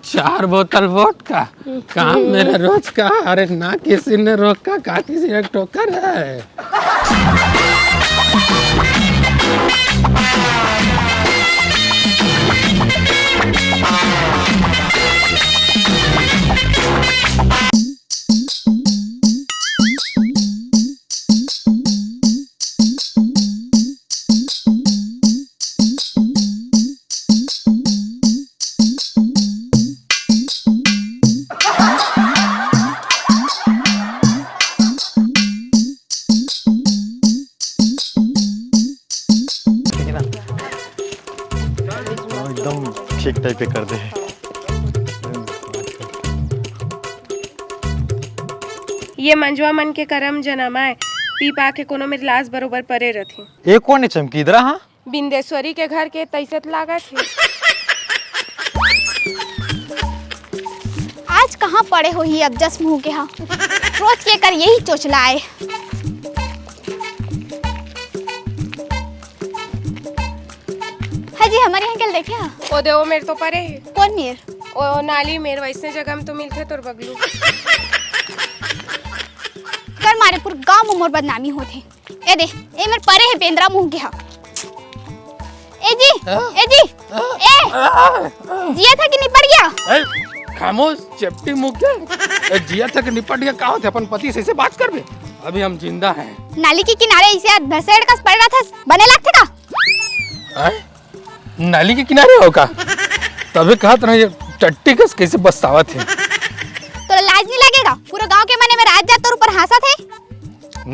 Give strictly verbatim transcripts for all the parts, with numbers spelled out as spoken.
चार बोतल वोडका, काम मेरा रोज का। अरे ना किसी ने रोका, का किसी ने टोका है? एकदम ठीक टाइप के कर दे। ये मंजवा मन के करम जनम आय, पी पा के कोनो मेर लाश बरोबर परे रथे। ए कोन ए चमकीदरा, हाँ? बिंदेश्वरी के घर के तइसे त लागत हे। आज कहाँ पड़े होही अब जस मुंह के हा, रोज के कर यही चोचला आय। हाँ जी, हमर यहाँ कल देखे हा। ओ दे, ओ मेर तो परे हे। कोन मेर? ओ नाली मेर, वइसने जगह में तो मिलथे तोर बगलू। कर मारे पूरा गांव में मोर बदनामी होथे। ए दे, ए मेर परे हे बेंदरा मुंह के हा। ए जी, हाँ? ए जी, हाँ? ए, हाँ? जिया था कि निपट गया? ए, खामोश, चेपटी मुंह के। ए, जिया था कि निपट गया, का होथे? अपन पति से ऐसे बात करबे? अभी हम जिंदा हैं। नाली के किनारे ऐसे हाथ भसेड़ कस पड़ रहा था, बने लगथे का? हैं? नाली के किनारे हो का? तबे कहत रहे, ये टट्टी कस कैसे बस्तावत हे। तोला लाज नहीं लगेगा? पूरा गांव के मने में रात जात तोर ऊपर हंसत हे।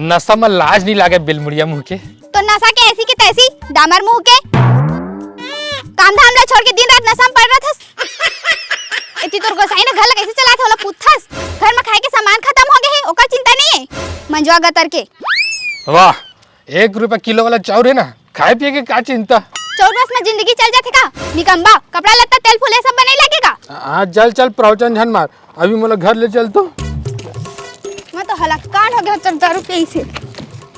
नशा में लाज नहीं लागे, बिलमुड़िया मुंह के। तो नशा के ऐसी की तैसी, डामर मुंह के। काम धाम ला छोड़ के दिन रात नशा में पड़ रहा था। इतनी तोर गोसाई ना घर ला कैसे चलाथे, ओला पूछथस? घर में खाए के सामान खत्म हो गए हे, ओकर चिंता नहीं है। मंजवा गतर के। वाह, एक रुपया किलो वाला चाउर है ना, खाए पिए के का चिंता? चाउर बस में जिंदगी चल जाथे का? निकम्बा, कपड़ा लत्ता, तेल फूल, ये सब बने लगेगा। हाँ, चल, चल, प्रवचन झन मार, अभी मोला घर ले चल तो। मैं तो हलाकान हो गया, चल दारू पी से।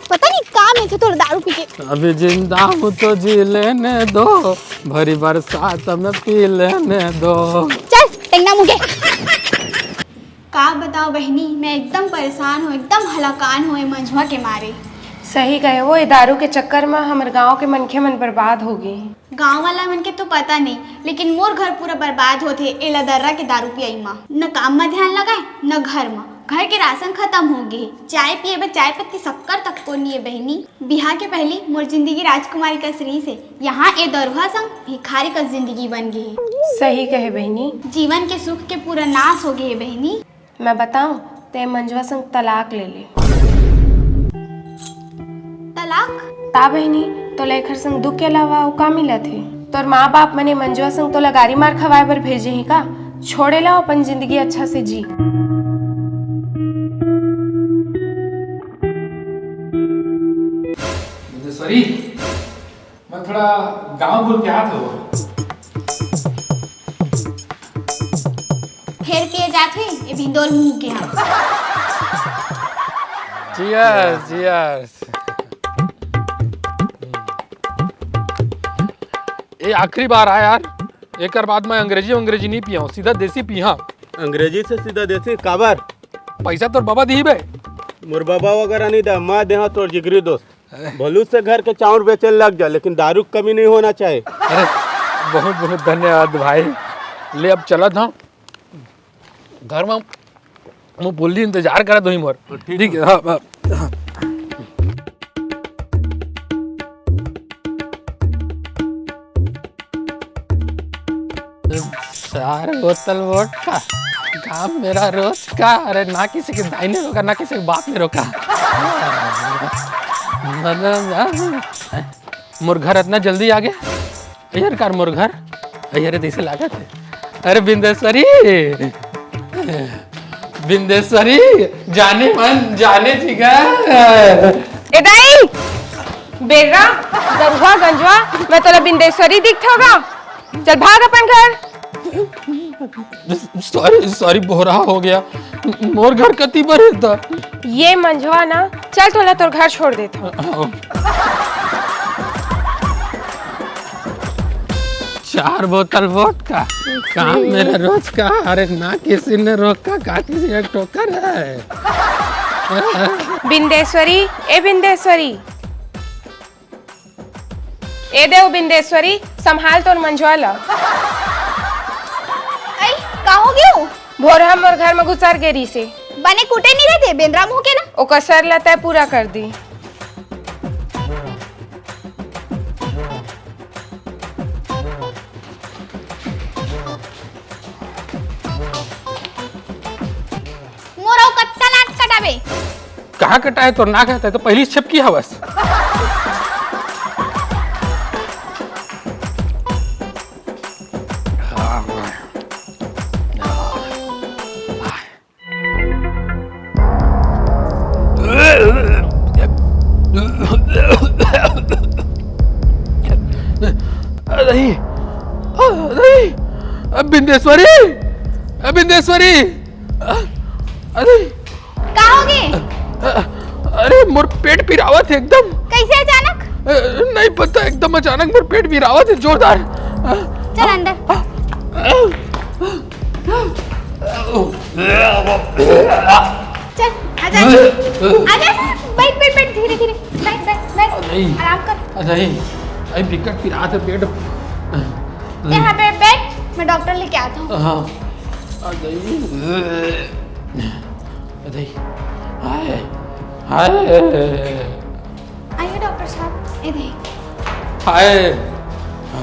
पता नहीं का में थे तोर दारू पी के। अभी जिंदा हूँ तो जी लेने दो, भरी बरसात में पी लेने दो। चल, टेंगना मुंह के। का बताओ बहिनी, मैं एकदम परेशान हूँ, एकदम हलाकान हूँ ये मंझवा के मारे। सही कहे वो, ये दारू के चक्कर में हमर गांव के मनखे मन बर्बाद हो गए हैं। गांव वाला मन के तो पता नहीं, लेकिन मोर घर पूरा बर्बाद होथे एला दर्रा के दारू पियाई मा। न काम मा ध्यान लगाए, न घर मा। घर के राशन खत्म हो गए, चाय पिए बर चाय पत्ती शक्कर तक को नहीं है बहिनी। बिहाव के पहली मोर जिंदगी राजकुमारी कस रहिस हे, यहाँ ए दरुहा संग भिखारी कस जिंदगी बन गे हे। सही कहे बहिनी। जीवन के सुख के पूरा नाश हो गे हे बहिनी। मैं बताऊं, ते मंजवा संग तलाक ले ले। तलाक? ता बहिनी, तोला एखर संग दुख के अलावा अउ का मिलत हे? तोर माँ बाप मने मंजवा संग तोला गारी मार खवाए बर भेजे हे का? छोड़े ला अपन जिंदगी अच्छा से जी। सॉरी, मैं थोड़ा गांव बोल के आत हूँ। फेर पिए जात हे, ये भिंडोल मुंह के हा। Cheers, cheers। ये आखिरी बार आय यार, एकर बाद मैं अंग्रेजी अंग्रेजी नहीं पिया हूँ, सीधा देसी पिया। अंग्रेजी से सीधा देसी काबर? पैसा तोर बाबा दिही बे। मोर बाबा वगैरह नहीं दे, मैं देहा तोर जिगरी दोस्त। भलू से घर के चाउर बेचे लग जा, लेकिन दारू के कमी नहीं होना चाहिए। अरे, बहुत बहुत धन्यवाद भाई। ले, अब चलत हूँ घर में, वो पुल्ली इंतजार करत होही मोर। ठीक ठीक है, हाँ, हाँ, हाँ। चार बोतल वोडका, काम मेरा रोज का। अरे, ना किसी के दाई ने रोका, ना किसी के बाप ने रोका। मोर घर इतना जल्दी आ गया। अयर कार मोर घर, अयर तइसे लागत हे। अरे बिंदेश्वरी, बिंदेश्वरी, जाने मन, जाने जिगर। ए दाई, बेर्रा, दरुहा, गंजवा, मैं तोला बिंदेश्वरी दिखथव गा? चल भाग अपन घर। सॉरी, सॉरी, बोरा हो गया। मोर घर कति बर हे त? ये मंझवा ना, चल तोला तोर घर छोड़ देथव। हाँ। चार बोतल वोडका, काम मेरा रोज का। अरे ना किसी ने रोका, का किसी ने टोका है? बिंदेश्वरी, ए बिंदेश्वरी, ए देव बिंदेश्वरी, संभाल तोर मंजवा ल। अई, का हो गयो? भोरहा मोर घर म घुसर गे रिसे। बने कुटे नहीं रहते, बेंदरा मुंह के ना। ओकर सर ल तय पूरा कर दी। मोर अउ कत्ता नाक कटाबे। कहाँ कटाए तोर नाक? तैं तो पहिली छपकी हवस। अरे, अरे, बिंदेश्वरी, बिंदेश्वरी, अरे। का होगे? अरे, मोर पेट पिरावत हे एकदम। कैसे अचानक? नहीं पता, एकदम अचानक मोर पेट पिरावत हे जोरदार। चल अंदर। चल, आजा, आजा, आजा, बैठ, बैठ, बैठ, धीरे, धीरे, बैठ, बैठ, बैठ, नहीं। आराम कर। नहीं, अभी बिकट पिरात हे पेट। यहाँ पे बैठ, मैं डॉक्टर लेके आता हूँ। हाँ, आ गई। आ गई। हाय, हाय। आइए डॉक्टर साहब, ये देखिए। हाय।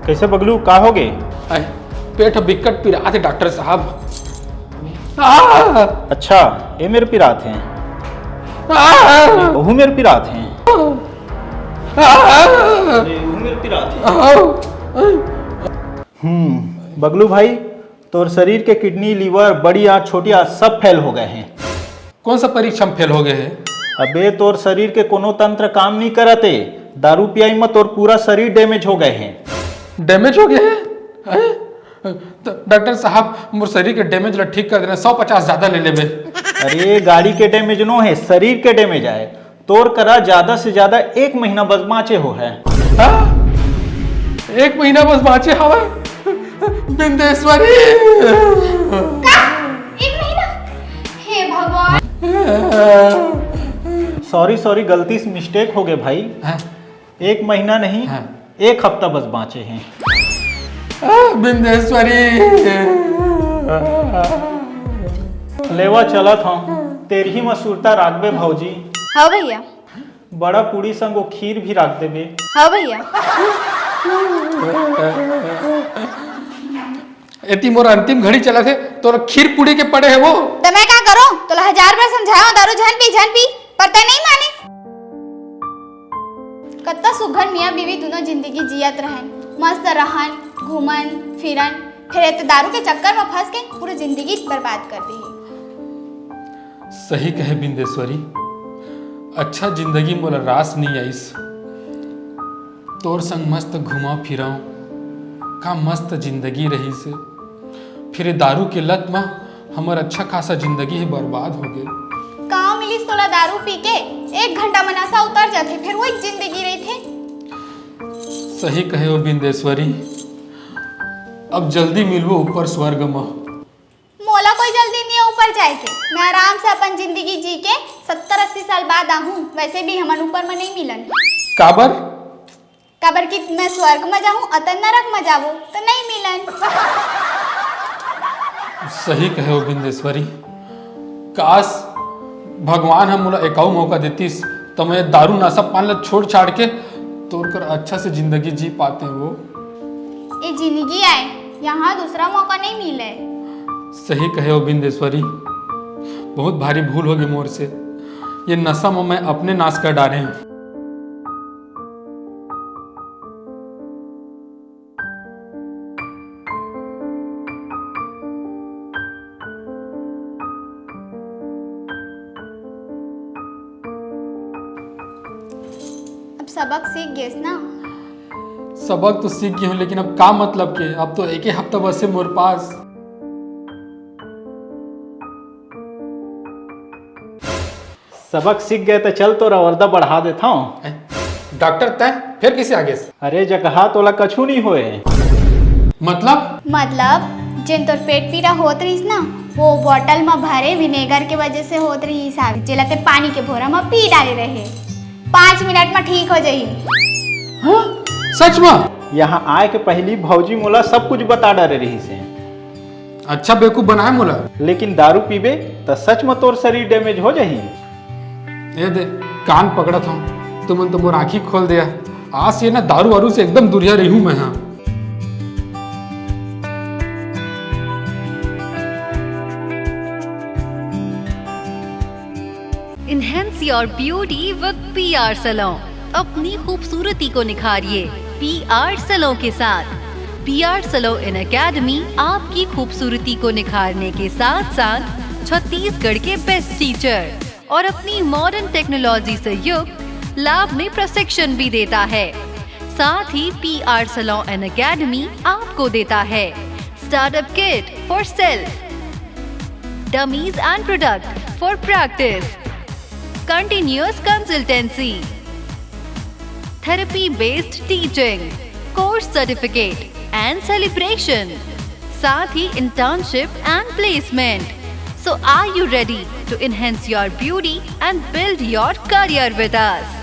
कैसे बगलू, का होगे? हाय, पेट बिकट पिरात हे डॉक्टर साहब। आ! अच्छा, ये मेर पिरात हे। आ! अरे, वहू मेर पिरात हे। आ! अरे, वहू मेर पिरात हे। आ! हम्म, बगलू भाई, तोर शरीर के किडनी, लीवर, बड़ी आंत, छोटी आंत सब फेल हो गए हे। कौन सा परीक्षा में फेल हो गए हे? अबे, तोर शरीर के कोनो तंत्र काम नहीं करत हे। दारू पियाई में तोर पूरा शरीर डैमेज हो गए हे। डैमेज हो गए हे? हैं? तो डॉक्टर साहब, मोर शरीर के डैमेज ला ठीक कर देना, सौ पचास ज्यादा ले लेबे। अरे, गाड़ी के डैमेज नो हे, शरीर के डैमेज आए। तोर करा ज्यादा से ज्यादा एक महीना बस बाँचे हो हे। हाँ? एक महीना बस बाँचे हवय? बिंदेश्वरी! का? एक महीना? हे भगवान! सॉरी, सॉरी, गलती से मिस्टेक हो गए भाई। हाँ। एक महीना नहीं, हाँ। एक हफ्ता बस बाँचे हे। आ, बिंदेश्वरी! लेवा चलत हूँ, तेरही म सुरता राखबे भौजी। हाँ भैया। बड़ा पूड़ी संग वो खीर भी राख देबे। हाँ भैया। एती मोर अंतिम घड़ी चलत हे, तोर खीर पूड़ी के पड़े हे वो। त मैं का करूं? तोला हजार बार समझाओ, दारू झन पी, झन पी, पर तै नहीं माने। कत्ता सुघर मियाँ बीवी दोनों जिंदगी जियत रहन, मस्त रहन, घूमन, फिरन, फिर एते दारू के चक्कर में फंस के पूरी जिंदगी बर्बाद कर दी। सही कहे बिंदेश्वरी, अच्छा जिंदगी मोला रास नइ आइस। तोर संग मस्त घुमाव फिराव, का मस्त जिंदगी रहिस। फिर ए दारू के लत म हमर अच्छा खासा जिंदगी ही बर्बाद हो गे। का मिलिस तोला दारू पी के? एक घंटा म नशा उतर जाथे, फिर वही जिंदगी रहिथे। सही कहे हो बिंदेश्वरी, अब जल्दी मिलबो ऊपर स्वर्ग म। मोला कोई जल्दी नहीं है ऊपर जाए के। मैं आराम से अपन जिंदगी जी के सत्तर अस्सी साल बाद आहूं। वैसे भी हमन ऊपर में नहीं मिलन। काबर? काबर कि मैं स्वर्ग में जाहूं, अतन नरक में जाबो, तो नहीं मिलन। सही कहे हो बिंदेश्वरी। काश भगवान ह मोला एकाऊ मौका देतिस, त मैं दारू नशा पान ला छोड़ छाड़ के तोर कर अच्छा से जिंदगी जी पाते वो। ए जिंदगी आए, यहाँ दूसरा मौका नहीं मिले। सही कहे हो बिंदेश्वरी, बहुत भारी भूल होगे मोर से। ये नशा में मैं अपने नाश कर डारे हूँ। अब सबक सीख गेस ना? सबक तो सीख गे हूँ, लेकिन अब का मतलब के? अब तो एके हफ्ता बस हे मोर पास। सबक सीख गए त चल तोर अवरदा बढ़ा देथव। डॉक्टर तैं फेर किसे आ गेस? अरे जगहा तोला कछु नहीं होए। मतलब? मतलब, जेन तोर पेट पीरा होत रहिस ना, वो बॉटल म भरे विनेगर के वजह से होत रहिस, जेला ते पानी के भोरा म पी डाले रहे। पाँच मिनट म ठीक हो जाही। हाँ? सच म? यहाँ आए के पहिली भौजी मोला सब कुछ बता डारे रहिस हे। अच्छा बेवकूफ बनाए मोला। लेकिन दारू पीबे त सच म तोर शरीर डैमेज हो जाही। ए दे, कान पकड़त हूँ, तुमन तो मोर आँखी खोल दिया। आज से ना दारू वारू से एकदम दुरिया रहूँ मैं। हाँ। Enhance your beauty with P R Salon। अपनी खूबसूरती को निखारिए P R Salon के साथ। P R Salon in Academy आपकी खूबसूरती को निखारने के साथ साथ छत्तीसगढ़ के बेस्ट टीचर और अपनी मॉडर्न टेक्नोलॉजी से युक्त लैब में प्रशिक्षण भी देता है। साथ ही P R Salon in Academy आपको देता है startup kit for self, dummies and product for practice, continuous consultancy, therapy based teaching, course certificate and celebration, साथ ही internship and placement. So are you ready to enhance your beauty and build your career with us?